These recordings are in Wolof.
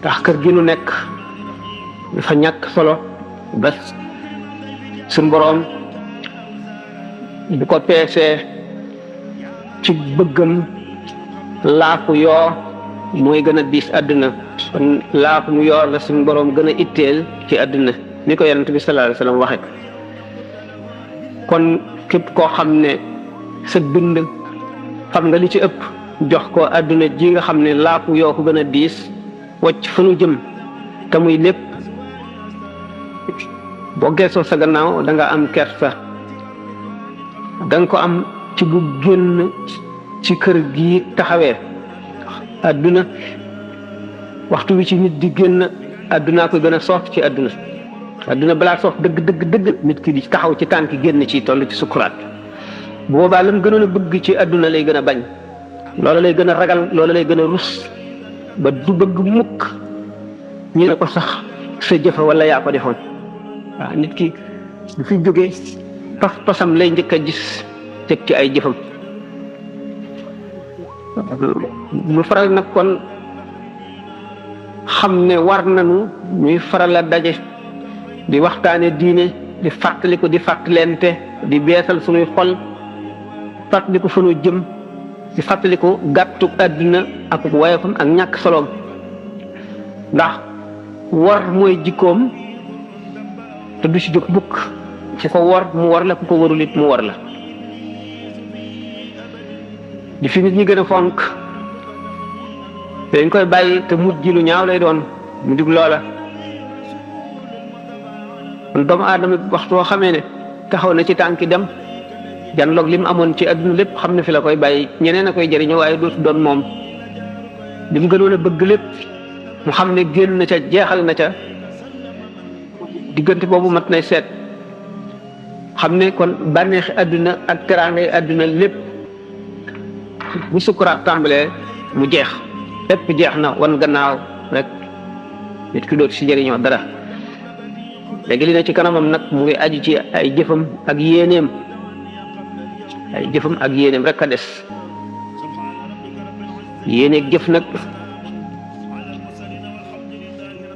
ndax kër gi nu nekk dafa ñàkk solo ba suñ boroom bu ko peesee ci bëggam laafu yoo mooy gën a diis àdduna kon laafu mu yoo la suñ boroom gën a itteel ci àdduna ni ko yonent bi sallallahu alayhi wasallam waxe kon képp koo xam ne sa dund xam nga li ci ëpp jox ko àdduna ji nga xam ne laafu yoo ko gën a diis wacc fa nu jëm te muy lépp boo geesoo sa gannaaw da nga am kersa da nga ko am ci bu génn ci kër gi taxawee àdduna waxtu wi ci nit di génn àddunaa ko gën a soof ci àdduna balaa soof dëgg nit ki di taxaw ci tànk génn ci toll ci sukuraat boobaa lam gënoon a bëgg ci àdduna lay gën a bañ loola lay gën a ragal loola lay gën a rus ba du bëgg mukk ñu ne ko sax sa jëfa wala yaa ko defoon waaw nit ki du fi jógee pas-pasam lay njëkk a gis teg ci ay jëfam mu faral nag kon xam ne war nañu ñuy faral a daje di waxtaane diine di fàttaliku di fàttalente di beesal suñuy xol fàttaliku fa nu jëm di fàttaliku gàttuk àdduna ak woyofam ak ñàkk soloom ndax war mooy jikkoom te du ci jóg bukk ci ko war mu war la ku ko warul it mu war la di fi nit ñi gën a fonk dañ koy bàyyi te mujj lu ñaaw lay doon mu dig loola kon doomu aadama waxtoo xamee ne taxaw na ci tànki dem janloog li mu amoon ci adduna lépp xam ne fi la koy bàyyi ñeneen a koy jëriñoo waaye dootu doon moom li mu gënoon a bëgg lépp mu xam ne génn na ca jeexal na ca diggante boobu mat nay seet xam ne kon bànneexi adduna ak teraangay adduna lépp bu sukkuraat tàmbalee mu jeex lépp jeex na wan gannaaw rek nit ki dootu si jëriñoo dara léegi li na ci kanamam nag mu ngi aju ci ay jëfam ak yéeneem rek a des yéeneeg jëf nag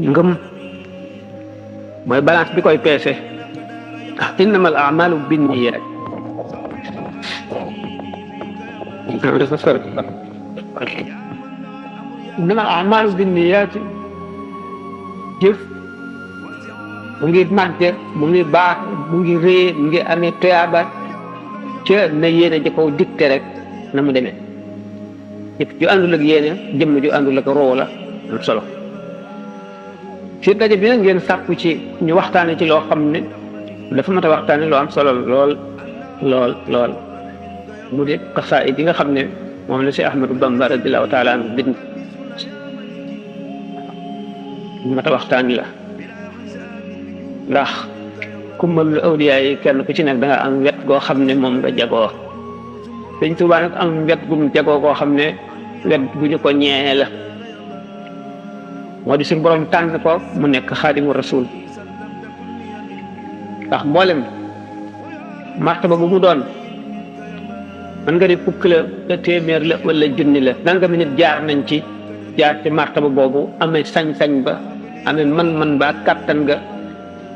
ngëm mooy balance bi koy peese ndax innamal a'malu binniyaat innamal a'malu binniyaat jëf mu ngi màgge mu ngi baax mu ngi rée mu ngi amee toyaaba ca na yéene ja ko dicté rek na mu demee jëf ju àndul ak yéene jëmm ju àndul ak roo la am solo ci daje bi nag ngeen sàkku ci ñu waxtaane ci loo xam ne dafa mat a waxtaane loo am solo lool mu di xasaayid yi nga xam ne moom la si Ahmadu Bamba radiyallahu taala anhu bind mat a waxtaani la ndax kummalul awliyaa yi kenn ku ci nekk da nga am wet goo xam ne moom nga jagoo Sëñ Tuubaa nag am wet gum jagoo koo xam ne wet gu ñu ko ñee la moo di suñu borom tànn ko mu nekk xaadimu rasul ndax mboolem martaba bu mu doon man nga di fukk la téeméer la wala junni la nanga mi nit jaar nañ ci martaba boobu amee sañ-sañ ba amee man-man ba kàttan nga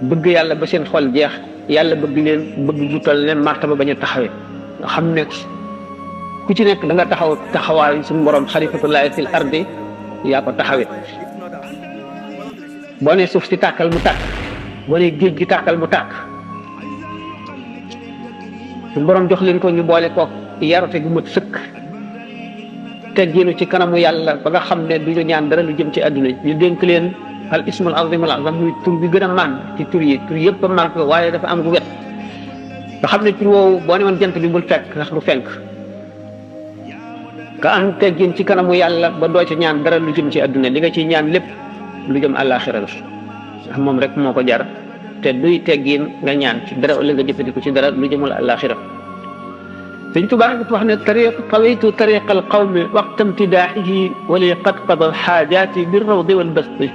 bëgg yàlla ba seen xol jeex yàlla bëgg leen bëgg du toll leen martaba ba ñu taxawee nga xam ne ku ci nekk da nga taxaw taxawaayu suñu borom xalifatullahi fil ardi yaa ko taxawee boo ne suuf si tàkkal mu tàkk boo ne géej gi tàkkal mu tàkk suñu borom jox leen ko ñu boole kook yarute gu mat sëkk teggiinu ci kanamu yàlla ba nga xam ne du ñu ñaan dara lu jëm ci àdduna ñu dénk leen al ismul azim al azam muy tur bi gën a màgg ci tur yëpp a màgg waaye dafa am gu wet nga xam ne tur woowu boo ne woon jant bi bul fekk ndax du fenk nga am teggin ci kanamu yàlla ba doo ci ñaan dara lu jëm ci àdduna li nga ciy ñaan lépp lu jëm àllaaxira la ndax moom rek moo ko jar te duy teggin nga ñaan ci dara wala nga jëfandiku ci dara lu jëmul àllaaxira Sëñ Tuubaa nag wax ne tawaytu tariqa al qawmi waqta imtidaaxihi wali qad qada al xaajaati bi rawdi wal basti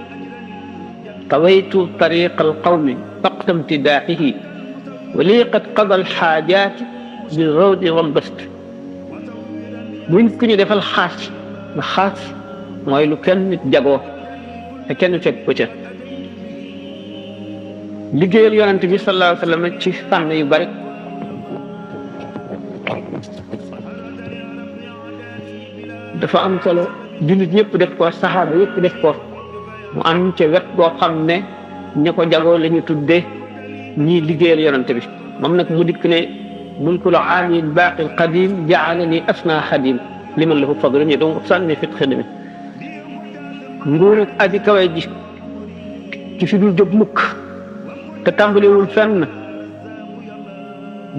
tawaytu tariqa al qawmi waqta imtidaaxihi wali qad qada al xaajaati bi rawdi wal basti buñ ku ñu defal xaas nga xaas mooy lu kenn nit jagoo te kenn fekk ko ca liggéeyal yonent bi sallallahu alayhi wa sallam ci fànn yu bari dafa am solo jullit ñëpp def ko saxaaba yëpp def ko mu am ca wet boo xam ne ña ko jagoo la ñu tudde ñii liggéeyal yonent bi moom nag mu dikk ne mulkul aali baaqi alqadim jaalani asna xadim liman lahu fadlun yadum sànni fit xidmi nguur ak aji kawe ji ci fi dul jóg mukk te tàmbalewul fenn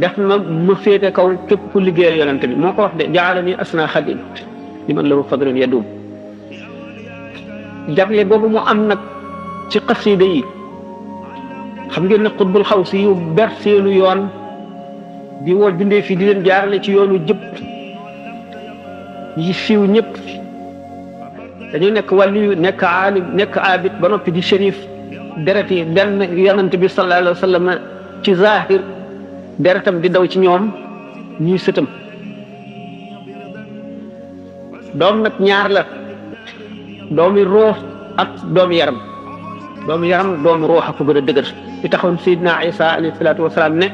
def ma féete kaw képp ku liggéeyal yonent bi moo ko wax de jaalani asna xadim liman lahu fadlun yadum jagle boobu mu am nag ci xasida yi xam ngeen ne xutbul xaw si yu ber seenu yoon di woo bindee fi di leen jaarale ci yoonu jëpp yi siiw ñëpp dañu nekk wàllu nekk aalim nekk abid ba noppi di shérif deret yi benn yonent bi sallallahu alayhi wa sallam ci zahir deretam di daw ci ñoom ñuy sëtam doom nag ñaar la doomi ruux ak doomi yaram doomi ruux ak ko gën a dëgër ci taxoon Seydina Isa alayhi salaatu wasalaam ne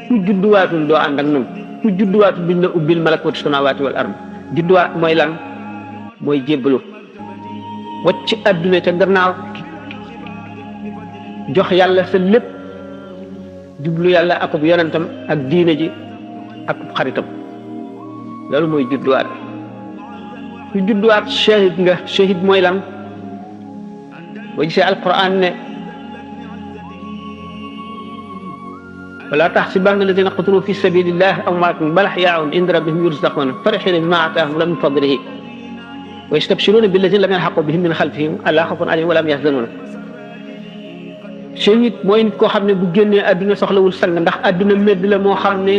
ku judduwaatul doo ànd ak noonu ku judduwaatul duñ la ubbil malakuutu samaawaati wal ard judduwaat mooy lan mooy jébbalu wacc adduna ca gannaaw jox yàlla sa lépp jublu yàlla akub yonentam ak diine ji akub xaritam loolu mooy judduwaat ku judduwaat shahid nga shahid mooy lan boo gisee alquran ne wala taxsibanna alladina qutilu fi sabilillahi amwaatun bal ahyaa'un inda rabbihim yurzaquna farihina bima aataahum min fadlihi wa yastabshiruna billadina lam yalhaqu bihim min xalfihim allaa xawfun alayhim wa laa hum yahzanun shahid mooy nit koo xam ne bu génnee adduna soxlawul sang ndax adduna medd la moo xam ne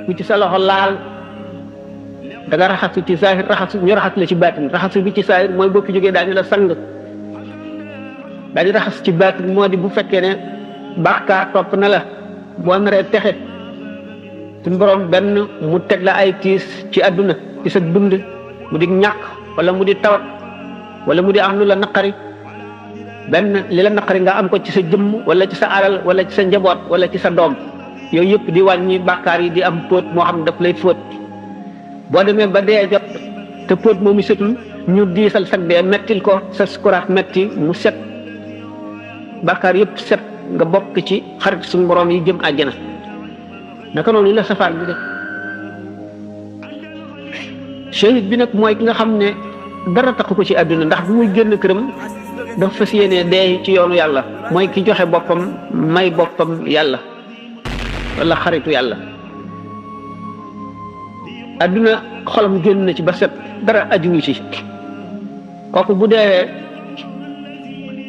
ku ci sa loxo laal da nga raxasu ci zahir ñu raxas la ci baatin raxasu bi ci zahir mooy boo fi jógee daañu la sang daañu raxas ci baatin moo di bu fekkee ne bàkkaar topp na la boo naree texe suñu borom benn mu teg la ay tiis ci adduna ci sa dund mu di ñàkk wala mu di tawat wala mu di am lu la naqari benn li la naqari nga am ko ci sa jëmm wala ci sa alal wala ci sa njaboot wala ci sa doom yooyu yëpp di wàññi bàkkaar yi di am póot moo xam ne daf lay fóot boo demee ba dee jot te póot moomu setul ñu diisal sag dee mettil ko sa sukuraat metti mu set bàkkaar yëpp set nga bokk ci xarit suñu borom yi jëm àjjana naka noonu la safaan bi def shahid bi nag mooy ki nga xam ne dara taxu ko ci àdduna ndax bu muy génn këram dafa fas yéene dee ci yoonu yàlla mooy ki joxe boppam may boppam yàlla wala xaritu yàlla àdduna xolam génn na ci ba set dara ajuwu ci kooku bu deewee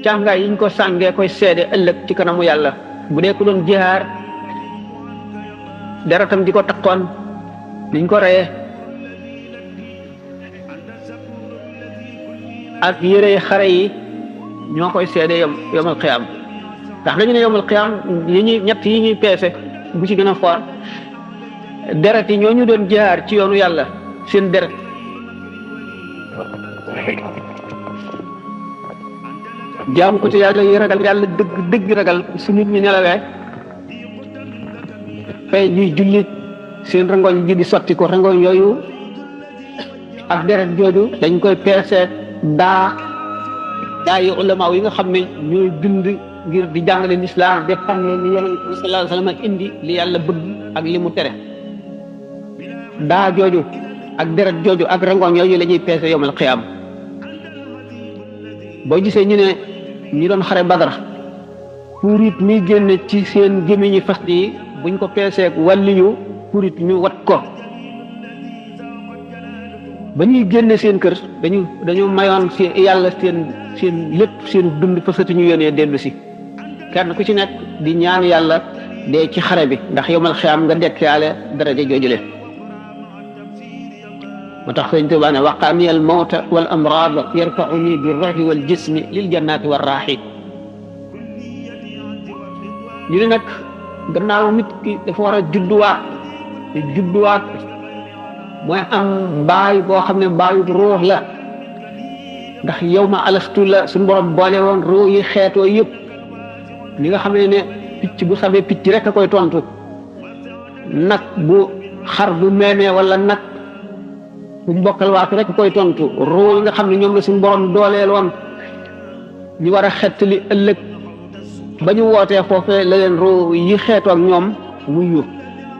càngaay yiñ ko sàngee koy seede ëllëg ci kanamu yàlla bu dee ku doon jihaar deretam di ko takkoon niñ ko reyee ak yére xare yi ñoo koy seede yomal xiyaam ndax dañu ne yomal xiyaam ñett yi ñuy peese bu ci gën a foor deret yi ñoo ñu doon jihaar ci yoonu yàlla seen deret jaam ko ci yàlla yi ragal yàlla dëgg ragal su nit ñi nelawee fay ñuy julli seen rangoñ ji di sotti ko rangoñ yooyu ak deret jooju dañ koy peese daa yi ulama yi nga xam ne ñooy bind ngir di jàngale lislaam de xam ne li yonent bi sallallahu alayhi wa sallam indi li yàlla bëgg ak li mu tere daa jooju ak deret jooju ak rangoñ yooyu la ñuy peese yawmal qiyaam boo gisee ñu ne ñi doon xare Badar purit mi génn ci seen gémmiñi fas yi buñ ko peeseek wàlliyu purit ñu wat ko ba ñuy génne seen kër dañu mayoon si yàlla seen lépp seen dund fasatu ñu yónnee dellu si kenn ku ci nekk di ñaan yàlla dee ci xare bi ndax yawmal qiyaam nga dekkaale daraja joojule moo tax sëñ Tuubaa ne waqaani al mawta wal amraad yarfauni bi ruuhi wal jismi lil jannaati war raaxi ñu ne nag gannaaw nit ki dafa war a judduwaat mooy am mbaay boo xam ne mbaayu ruux la ndax yow ma alastu la suñu borom boole woon ruu yi xeetoo yëpp ni nga xamee ne picc bu sabee picc rek a koy tontu nag bu xar bu meemee wala nag bu mbokkal waatu rek koy tontu ruu yi nga xam ne ñoom la suñu borom dooleel woon ñu war a xettali ëllëg ba ñu wootee foofee la leen ruu yi xeetoo ak ñoom wuyu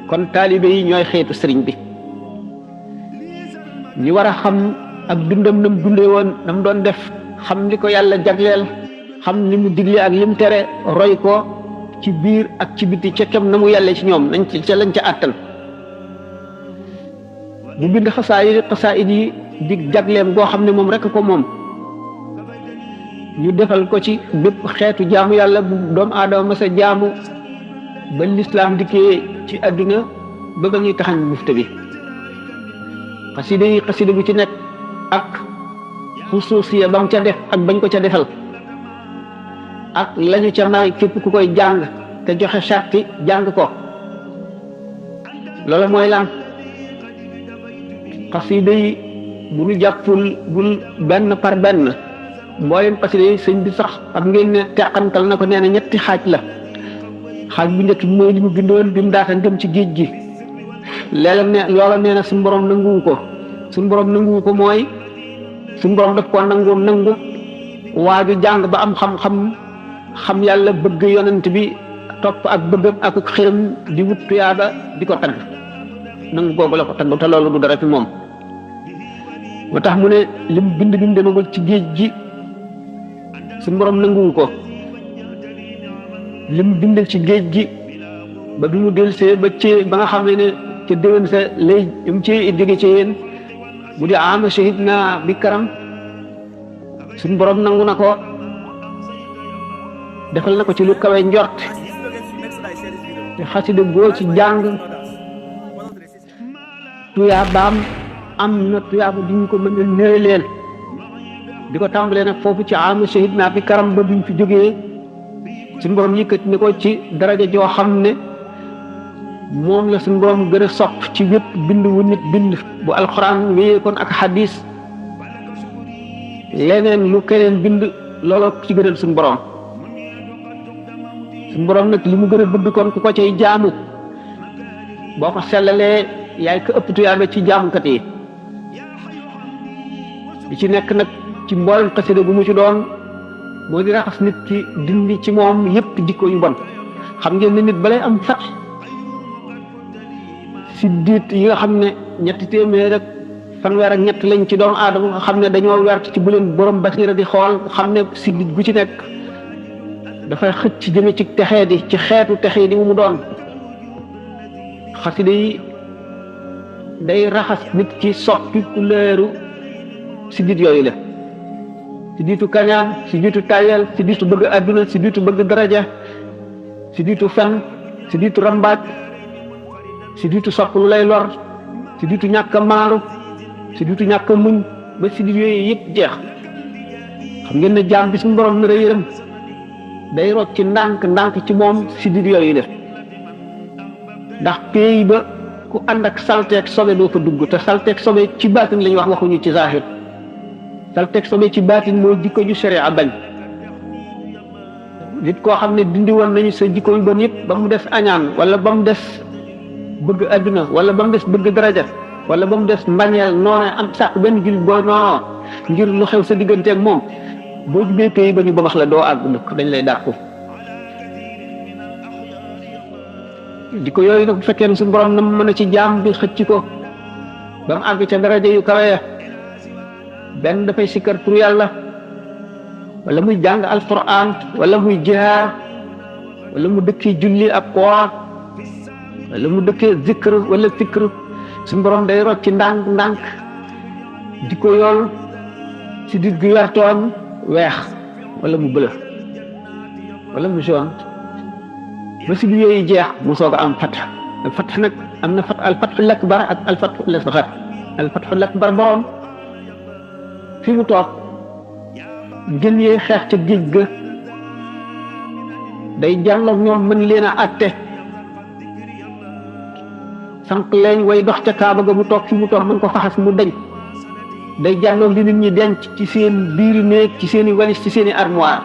kon taalibe yi ñooy xeetu sëriñ bi ñu war a xam ak dundam nam dundee woon nam doon def xam li ko yàlla jagleel xam li mu digle ak li mu tere roy ko ci biir ak ci biti ca kem na mu yàlla ci ñoom nañ ci ca lañ ca àttan mu bind xasaayid yi di jagleem goo xam ne moom rek ko moom ñu defal ko ci bépp xeetu jaamu yàlla bu doomu aadama masa jaamu ba lislaam dikkee ci àdduna ba ba ñuy taxañ mufta bi xasida bu ci nekk ak xusuusiya ba mu ca def ak bañ ko ca defal ak lañu ca may képp ku koy jàng te joxe sarti jàng ko loolu mooy lan xasida yi bu ñu jàppul bul benn par benn mbooleem xasida yi sëñ bi sax xam ngeen ne teqantal na ko nee na ñetti xaaj la xaaj bu njëkk bi mooy li mu bindoon bi mu daata dem ci géej gi léeg ne loola nee na suñu borom nanguwu ko suñu borom nanguwu ko mooy suñu borom daf ko nangu waaju jàng ba am xam yàlla bëgg yonent bi topp ak bëggam ak xiram di wut tuyaaba di ko tagg nangu googu la ko tagg te loolu du dara fi moom moo tax mu ne lim bind bi mu demagul ci géej gi suñu borom nanguwu ko lim bind ci géej gi ba bi mu delsee ba nga xam ne ca déwén sa lay mu ci jóge ci yéen bu di ama shahid na bi karam suñu borom nangu na ko defal na ko ci lu kawe njort te xasida goo ci jàng tuyaabaam am na tuyaaba di ñu ko mën a néew leen di ko tàmbalee nag foofu ci ama shahid na bi karam ba biñ fi jógee suñu borom yëkkati ne ko ci daraja joo xam ne moom la suñu borom gën a sopp ci wépp bind wu nit bind bu alxuraan wéyee kon ak xadis leneen lu keneen bind loolu ci gënal suñu borom nag li mu gën a bëgg kon ku ko cay jaamu boo ko sellalee yaay ko ëpp tuyaaba ci jaamukat yi bi ci nekk nag ci mboolem xasida gu mu ci doon moo di raxas nit ki dindi ci moom yépp jikko yu bon xam ngeen ne nit balay am fat si diit yi nga xam ne ñetti téeméer rek fanweer ak ñett lañ ci doomu aadama nga xam ne dañoo wert ci bu leen borom basiira di xool xam ne si dit gu ci nekk dafay xëcc ci jëme ci texee di ci xeetu texee di mu doon xasida yi day raxas nit ki soppi couleur si dit yooyu la si diitu kañaan si diitu tayel si diitu bëgg adduna si diitu bëgg daraja si diitu fen si diitu rambaaj si diitu sopp lu lay lor si diitu ñàkk a maaru si diitu ñàkk a muñ ba si diit yooyu yëpp jeex xam ngeen ne jaam bi suñu borom nar a yërëm day rocc ci ndànk ci moom si diit yooyu def ndax pays ba ku ànd ak salteeg sobe doo fa dugg te salteeg sobe ci baatin la ñuy wax waxuñu ci zahir salteeg sobe ci baatin mooy jikko ju sharia bañ nit koo xam ne dindi woon nañu sa jikko yu bon yëpp ba mu des añaan wala ba mu des bëgg adduna wala ba mu des bëgg daraja wala ba mu des mbañeel noone am sàq benn jul boo noonoo ngir lu xew sa digganteeg moom boo jubee pays ba ñu ba max la doo àgg dëkk dañ lay dàqu jikko yooyu nag bu fekkee ne suñu borom na mën a ci jaam bi xëcc ko ba mu àgg ca daraja yu kawe benn dafay sikkar tur yàlla wala muy jàng alquran wala muy jihaar wala mu dëkkee julli ak koor wala mu dëkkee zikr wala fikr suñu borom day rocc ci ndànk di ko yool si dit gu wertoon weex wala mu bëla wala mu jaune ba si biir yooyu jeex mu soog a am fatx fatx nag am na al fatxul akbar ak al fatxul asgar al fatxul akbar borom fi mu toog jën yee xeex ca géej ga day jàlloog ñoom mën leen a atte sànq leen way dox ca kaaba ga mu toog fi mu toog mën ko faxas mu dañ day jànloog li nit ñi denc ci seen biiri néeg ci seen i walis ci seen i armoire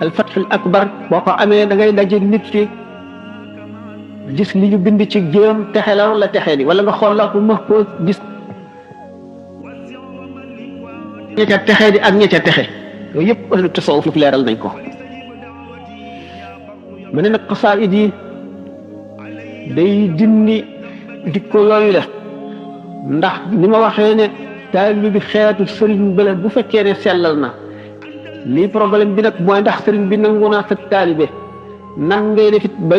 al fathul akbar boo ko amee da ngay daje nit ki gis li ñu bind ci jéem texe la wala texe di wala nga xool la ko ma ko gis ña ca texe di ak ña ca texe yooyu yëpp ahlu tasawuf lu leeral nañ ko mu ne nag xasaayid yi day dindi dikko yooyu la ndax ni ma waxee ne taalibe bi xeetu sëriñ bële bu fekkee ne sellal na lii problème bi nag mooy ndax sëriñ bi nangu naa sa taalibe nan ngay defit ba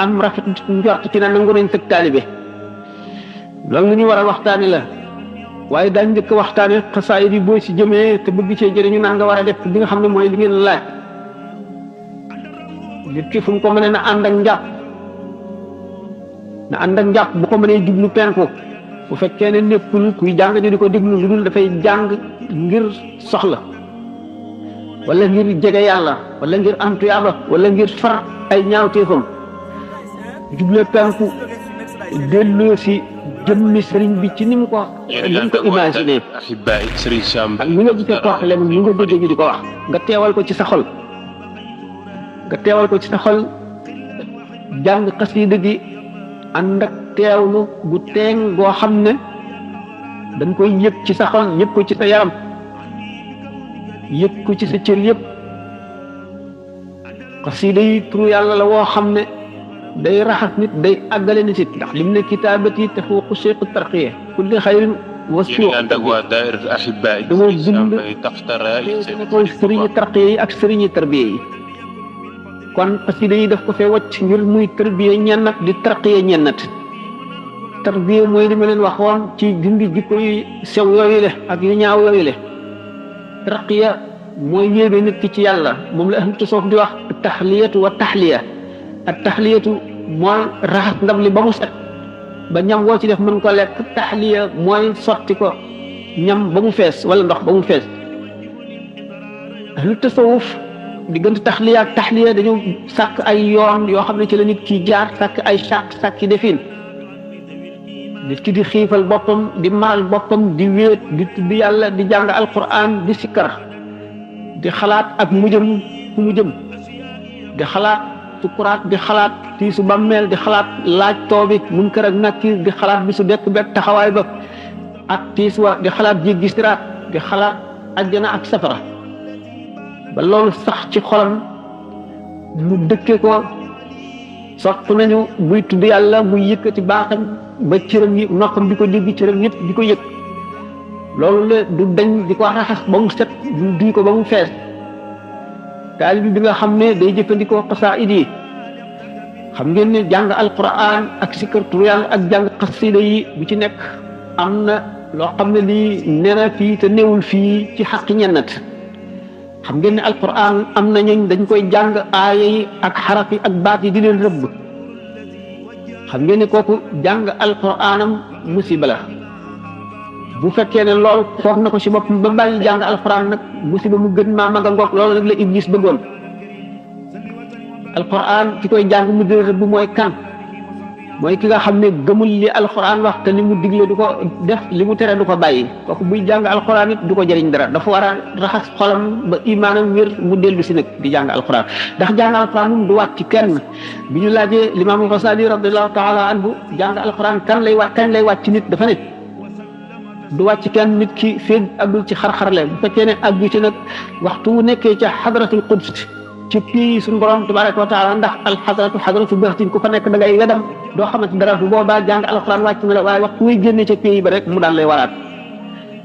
am rafet njort ci ne nangu nañ sa taalibe loolu lu ñu war a waxtaane la waaye daañ njëkk waxtaane xasaayid yi boo si jëmee te bëgg cee jëriñu naan nga war a def li nga xam ne mooy li ngeen laaj nit ki fu mu ko mënee na ànd ak njàpp na ànd ak njàpp bu ko mënee jublu penku bu fekkee ne nekkul kuy jàng ñu di ko déglu lu dul dafay jàng ngir soxla wala ngir jege yàlla wala ngir am tuyaaba wala ngir far ay ñaawteefam juble penku delloo si jëmmi sëriñ bi ci ni mu ko imaginé ak li nga gisee problème li nga dégg ñu di ko wax nga teewal ko ci sa xol nga teewal ko ci sa xol jàng xasida gi ànd ak teewlu gu teeng goo xam ne dañ koy yëg ci sa xol yëg ko ci sa yaram yëg ko ci sa cër yëpp xasida yi turu yàlla la woo xam ne day raxas nit day àggale nit it ndax lim ne kitaabati tafuuqu cheikhu tarqiya kulli xayrin wa suuq dama bind koy sëriñi tarqiya yi ak sëriñi tarbiya yi kon xasida yi daf ko fee wacc ngir muy tarbiya ñennat di tarqiya ñennat tarbiya mooy li ma leen waxoon ci dindi jikko yu sew yooyu le ak yu ñaaw yooyu le tarqiya mooy yéebe nit ki ci yàlla moom la ahlu tasawuf di wax taxliyatu wa taxliya ak taxliyatu mooy raxas ndab li ba mu set ba ñam woo ci def mën ko lekk taxliya mooy sotti ko ñam ba mu fees wala ndox ba mu fees ahlu tasawuf diggante taxliya ak taxliya dañu sàkk ay yoon yoo xam ne ci la nit ki jaar sàkk ay sàkki defin nit ki di xiifal boppam di maral boppam di wéet di tudd yàlla di jàng alquran di sikkar di xalaat ak mujjëm fu mu jëm di xalaat sukuraat di xalaat tiisu bàmmeel di xalaat laaj toobi munkar ak nakiir di xalaat bisu dekk bekk taxawaay ba ak tiis wa di xalaat jéggi siraat di xalaat ajjana ak safara ba loolu sax ci xolam mu dëkke ko sopp nañu buy tudd yàlla muy yëkkati baaxam ba cëram yi noppam di ko dégg cëram yëpp di ko yëg loolu la du dañ di ko raxas ba mu set du duy ko ba mu fees taalibi bi nga xam ne day jëfandikoo xasaayid yi xam ngeen ne jàng alquran ak sikkar turu yàlla ak jàng xasida yi bu ci nekk am na loo xam ne lii nee na fii te néewul fii ci xaqi ñennat xam ngeen ne alquran am na ñooñ dañ koy jàng aaya yi ak xaraf yi ak baat yi di leen rëbb xam ngeen ne kooku jàng alquranam musiba la bu fekkee ne loolu foog na ko si boppam ba bàyyi jàng alquran nag musiba mu gën maa mag a ngoog loolu nag la iblis bëggoon alquran ki koy jàng mu di rëbb mooy kan mooy ki nga xam ne gëmul li alquran wax te li mu digle du ko def li mu tere du ko bàyyi kooku buy jàng alquran it du ko jëriñ dara dafa war a raxas xolam ba imaanam wér mu dellu si nag di jàng alquran ndax jàng alquran moom du wàcc ci kenn bi ñu laajee limaam Xasaali radiallahu taala anhu jàng alquran kañ lay wàcc nit dafa ne du wàcc kenn nit ki feeg àggul ci xar-xarle bu fekkee ne àggu ci nag waxtu wu nekkee ca xadratul quds ci pii suñu borom tabaraka wa taala ndax xadratu baxtin ku fa nekk da ngay wedam doo xamante dara bu boobaa jàng alquran wàcc na la waaye waxtu muy génne ca pii ba rek mu daan lay waraat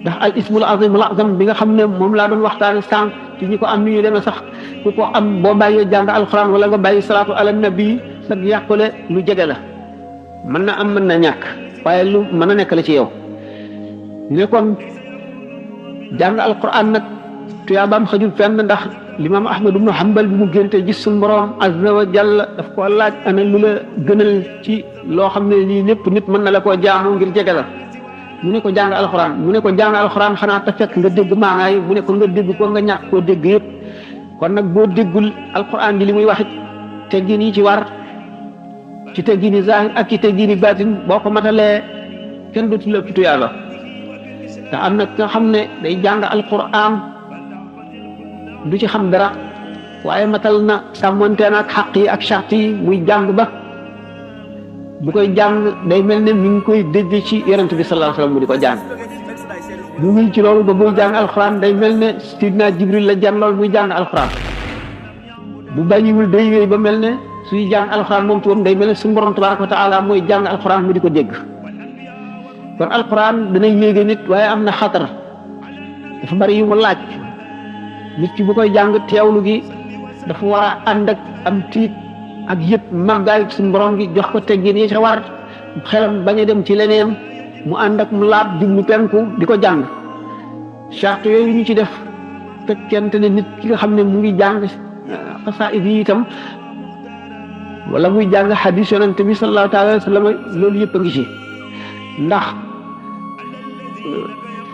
ndax al ismul azimul azam bi nga xam ne moom laa doon waxtaane sànq ci ñi ko am ni ñu demee sax ku ko am boo bàyyee jàng alquran wala nga bàyyi salaatu ala nabi sag yàqule lu jege la mën na am mën na ñàkk waaye lu mën a nekk la ci yow ñu ne kon jàng alquran nag tuyaabaam xajul fenn ndax limaam Ahmad ibnu Hanbal bi mu génte gis suñu borom azza wa jalla daf ko laaj ana lu la gënal ci loo xam ne lii lépp nit mën na la koo jaamu ngir jege la mu ne ko jàng alquran mu ne ko jàng alquran xanaa te fekk nga dégg maanaay mu ne ko nga dégg ko nga ñàkk koo dégg yëpp kon nag boo déggul alquran ji li muy wax teggin yi ci war ci teggini zahir ak ci teggini baatin boo ko matalee kenn dootu la ëpp tuyaaba te am na nga xam ne day jàng alquran du ci xam dara waaye matal na sàmmante na ak xaq yi ak charte yi muy jàng ba bu koy jàng day mel ne mi ngi koy dégg ci yonent bi sallallahu alayhi wasallam mu di ko jàng bu muy ci loolu ba buy jàng alquran day mel ne sidna Jibril la jàng lool muy jàng alquran bu bañiwul day wéy ba mel ne suy jàng alquran moom tuwam day mel ne suñu borom tabaraka wa taala mooy jàng alquran mu di ko dégg kon alquran dana yéege nit waaye am na xatar dafa bari yu mu laaj nit ki bu koy jàng teewlu gi dafa war a ànd ak am tiit ak yëpp màggaay suñu borom gi jox ko teggin yi ca war xelam bañ a dem ci leneen mu ànd ak mu laab jublu penku di ko jàng charte yooyu ñu ci def fekkente ne nit ki nga xam ne mu ngi jàng xasaayid yi itam wala muy jàng xadiis yonent bi sallallahu taala alayhi wa sallam loolu yëpp a ngi ci ndax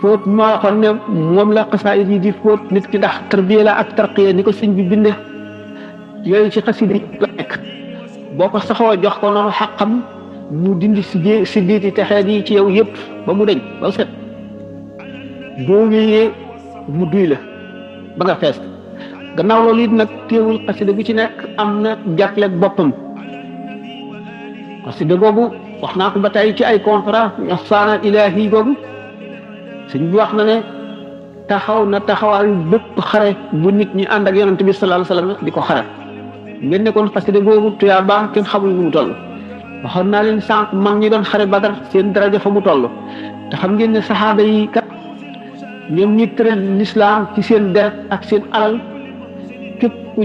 fóot moo waxoon ne moom la xasaayid yi di fóot nit ki ndax tarbiya la ak tarqiya ni ko sëñ bi binde yooyu ci xasida yi la nekk boo ko saxoo jox ko noonu xaqam mu dindi si diiti texeet yi ci yow yëpp ba mu deñ ba set boo wéyee mu duy la ba nga fees gannaaw loolu it nag téewul xasida bu ci nekk am na jàkleeg boppam xasida googu wax naa ko ba tey ci ay conférence ihsaanal ilaahi googu sëñ bi wax na ne taxaw na taxawaayu bépp xare bu nit ñi ànd ak yonent bi sallallahu alayhi wasallam di ko xare ngeen nekkoon xasida googu tuyaa baax kenn xamul nu mu toll waxoon naa leen sànq mag ñi doon xare Badar seen daraja fa mu toll te xam ngeen ne saxaaba yi kat ñoom ñi tëral lislaam ci seen deret ak seen alal képp ku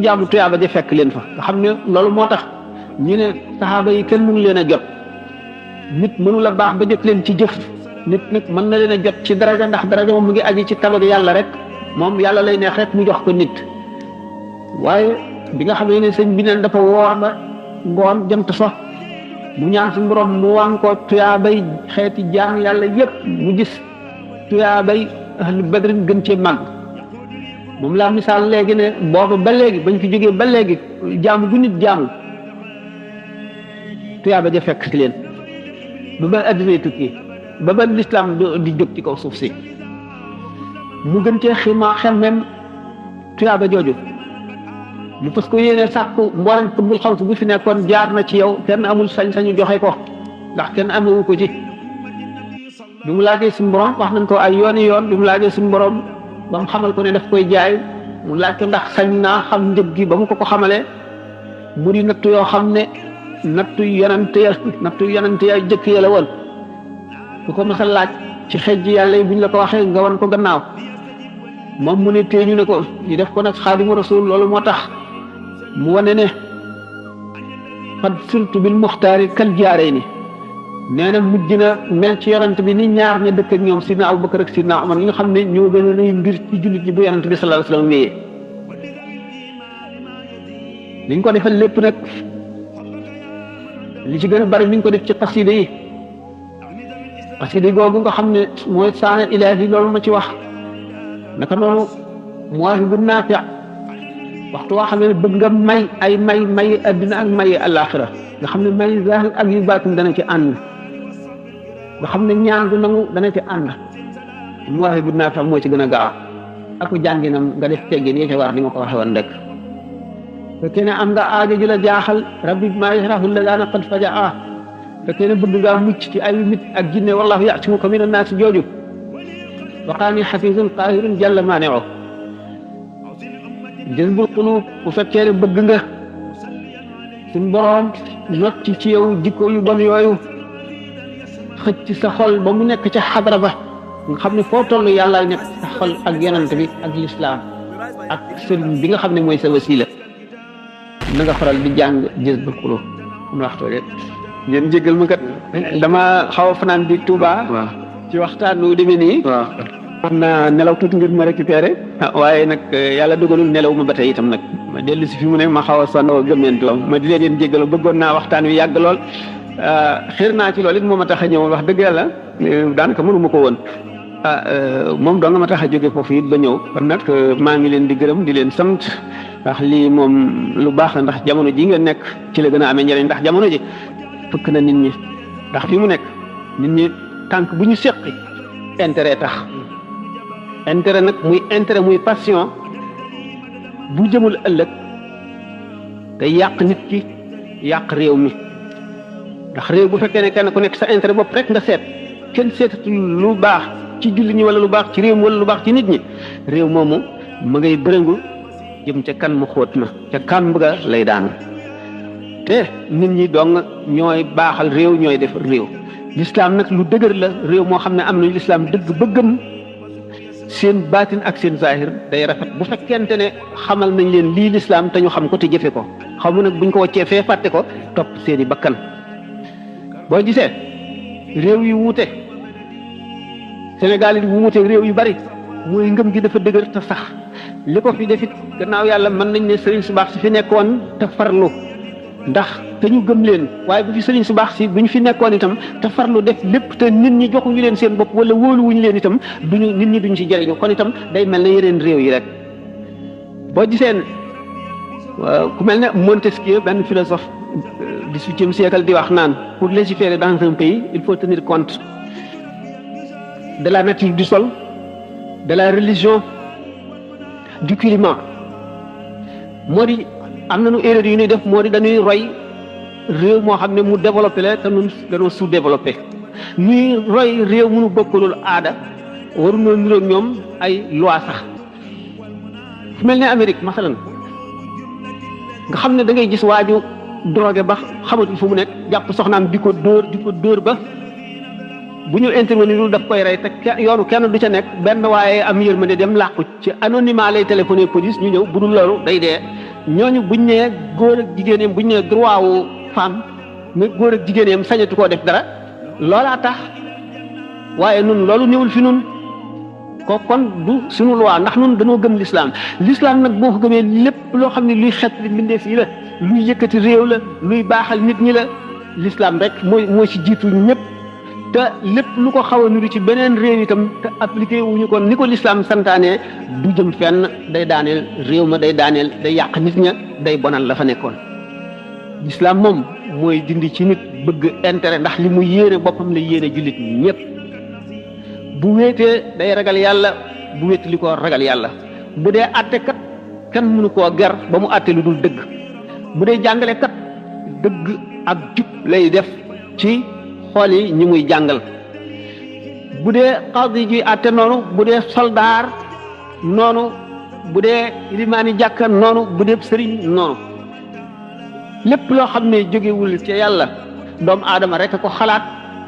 jaamu tuyaa ba ja fekk leen fa nga xam ne loolu moo tax ñu ne saxaaba yi kenn mënu leen a jot nit mënu la baax ba jot leen ci jëf nit nag mën na leen a jot ci daraja ndax daraja moom mu ngi aji ci tabag yàlla rek moom yàlla lay neex rek mu jox ko nit waaye bi nga xam ne sëñ bi neen dafa woor ba ngoon jant so mu ñaan suñu borom mu wan ko tuyaabay xeeti jaam yàlla yépp mu gis tuyaabay ahlu badrin gën cee màgg moom laa misaal léegi ne boobu ba léegi bañ fi jógee ba léegi jaamu gu nit jaamu tuyaaba ja fekk ci leen ba ba addinay tukki ba ba lislaam di jóg ci kaw suuf si mu gën cee xemmem tuyaaba jooju mu fas ko yéene sàkku mboolem pëbbul xaw si bu fi nekkoon jaar na ci yow kenn amul sañ-sañu joxe ko ndax kenn amewu ko ci bi mu laajee suñu borom wax nañ ko ay yooni yoon bi mu laajee suñu borom ba mu xamal ko ne daf koy jaay mu laaj ko ndax sañ naa xam njëg gi ba mu ko xamalee mu di nattu yoo xam ne nattu yonante ya jëkk ya la woon ku ko mas a laaj ci xejj yàlla yi bu ñu la ko waxee nga wan ko gannaaw moom mu ne téeñu ne ko ñu def ko nag xaadimu rasul loolu moo tax mu wane ne xad surtout bil muxtaari kal jaaree ni nee na mujj na mel ci yonent bi ni ñaar ña dëkk ak ñoom sidna Abubakar ak sidna Umar ñi nga xam ne ñoo gën a nay mbir ci jullit ñi bu yonent bi sallallahu alayhi wasallam wéyee liñ ko defal lépp nag li ci gën a bari mi ngi ko def ci xasida yi xasida googu nga xam ne mooy saanal ilaahi loolu ma ci wax naka noonu Mawaahibu Naafi' waxtu waa xam ne bëgg nga may adduna ak may àllaaxira nga xam ne may zaahir ak yu baatin dana ci ànd nga xam ne ñaan du nangu dana ci ànd Mawaahibu Naafi' moo ci gën a gaaw ak jànginam nga def teggin yi ci war ni ma ko waxee woon rek fekkee ne am nga aajo ju la jaaxal rabbi maa yasrahu lladaana qad fajaa fekkee ne bëgg ngaa mucc ci ay nit ak jinne wallahu ya'simuka mina naas jooju waqaani xafiisun qaahirun jalla maani'u jazbul quluub bu fekkee ne bëgg nga suñ boroom not ci yow jikko yu bon yooyu xëcc sa xol ba mu nekk ca xadra ba nga xam ne foo toll yàlla nekk sa xol ak yonent bi ak lislaam ak sëriñ bi nga xam ne mooy sa wasiila na nga faral di jàng jazbul quluub mu waxtoo rek ngeen jégal ma kat dama xaw a fanaan di Touba ci waxtaan wu demee nii xam naa nelaw tuuti ngir ma récupéré waaye nag yàlla dogalul nelaw ma ba tey itam nag ma dellu si fi mu ne ma xaw a sonn gëmmentu ma di leen jégalu bëggoon naa waxtaan wi yàgg lool xiir naa ci loolu it moo ma tax a ñëw wax dëgg yàlla daanaka mënu ma ko woon moom doo nga ma tax a jóge foofu it ba ñëw kon nag maa ngi leen di gërëm di leen sant ndax lii moom lu baax la ndax jamono ji nga nekk ci la gën a amee njëriñ ndax jamono ji fëkk na nit ñi ndax fi mu nekk nit ñi tànk bu ñu séqi intérêt tax intérêt nag muy intérêt muy passion bu jëmul ëllëg day yàq nit ki yàq réew mi ndax réew bu fekkee ne kenn ku nekk sa intérêt bopp rek nga seet kenn seetatul lu baax ci julli ñi wala lu baax ci réew mi wala lu baax ci nit ñi réew moomu ma ngay bërëngu jëm ca kan mu xóot ma ca kan bëgga lay daanu te nit ñi dong ñooy baaxal réew ñooy def réew lislaam nag lu dëgër la réew moo xam ne am nañu lislaam dëgg bëggam seen baatin ak seen zahir day rafet bu fekkente ne xamal nañ leen lii lislaam te ñu xam ko te jëfe ko xamu nag buñ ko waccee fee fàtte ko topp seeni bakkan boo gisee réew yu wuute Sénégal yi bu wuute réew yu bari mooy ngëm gi dafa dëgër te sax li ko fi defit gannaaw yàlla mën nañ ne sëriñ su baax si fi nekkoon te farlu ndax te ñu gëm leen waaye bu fi sëriñ su baax si bu ñu fi nekkoon itam te farlu def lépp te nit ñi joxuñu leen seen bopp wala wóoluwuñu leen itam duñu nit ñi duñ ci jëriñu kon itam day mel ne yeneen réew yi rek boo giseen ku mel ne Montesquieu benn philosophe XVIIIe siècle di wax naan pour légiférer dans un pays il faut tenir compte de la nature du sol de la religion du climat moo di am nañu erreur yu ñuy def moo di dañuy roy réew moo xam ne mu développé la te ñun dañoo sous-développé ñuy roy réew mënu bokkulul aada waruñoo niroog ñoom ay loi sax fu mel ne Amérique masalan nga xam ne da ngay gis waaju drogué ba xamatul fu mu nekk jàpp soxnaam di ko dóor ba bu ñu intervenir lu daf koy rey te yoonu kenn du ca nekk benn waaye am yërmande dem làqu ci anonymat lay téléphoné police ñu ñëw bu dul loolu day dee ñooñu buñ nee góor ak jigéeneem buñ nee droit wu femme mais góor ak jigéeneem sañatu koo def dara loolaa tax waaye nun loolu néewul fi nun ko kon du suñu loi ndax nun dañoo gëm l'islam nag boo ko gëmee lépp loo xam ne luy xet li mbindeef yi la luy yëkkati réew la luy baaxal nit ñi la l'islam rek mooy ci jiitu ñëpp te lépp lu ko xaw a nuru ci beneen réew itam te appliqué wuñu ko ni ko l'islam santaane du jëm fenn day daaneel réew ma day daaneel day yàq nit ña day bonal la fa nekkoon l'islam moom mooy dindi ci nit bëgg intérêt ndax li mu yéene boppam la yéene jullit ñëpp bu wéetee day ragal yàlla bu wéet li ko ragal yàlla bu dee àtte kat kenn mënu koo ger ba mu àtte lu dul dëgg bu dee jàngale kat dëgg ak jub lay def ci xool yi ñi muy jàngal bu dee xaadi ji àtte noonu bu dee soldaar noonu bu dee limaani jàkka noonu bu dee sëriñ noonu lépp loo xam ne jógewul ci yàlla doomu aadama rek ko xalaat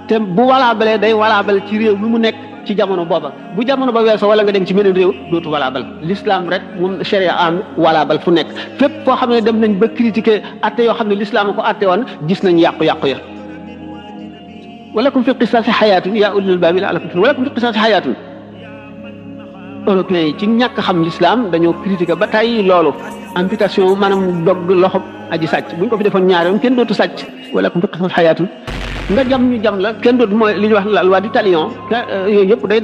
te bu walaabalee day walaabal ci réew mi mu nekk ci jamono booba bu jamono ba weesoo wala nga dem ci beneen réew dootu walaabal l'islam rek moom sharia am walaabal fu nekk fépp foo xam ne dem nañ ba critiquer atte yoo xam ne l'islam ko atte woon gis nañ yàqu-yàqu ya walakum fi qisaasi xayaatun yaa ulil albaabi la'allakum turhamuun walakum fi qisaasi xayaatun européens yi ci ñàkk xam l'islam dañoo critiquer ba tey loolu amputation maanaam dog loxo aji sàcc buñ ko fi defoon ñaari yoon kenn dootu sàcc walakum fi qisaasi xayaatun nga jam ñu jam la kenn dootu mooy li ñuy wax la loi du talion yooyu yëpp day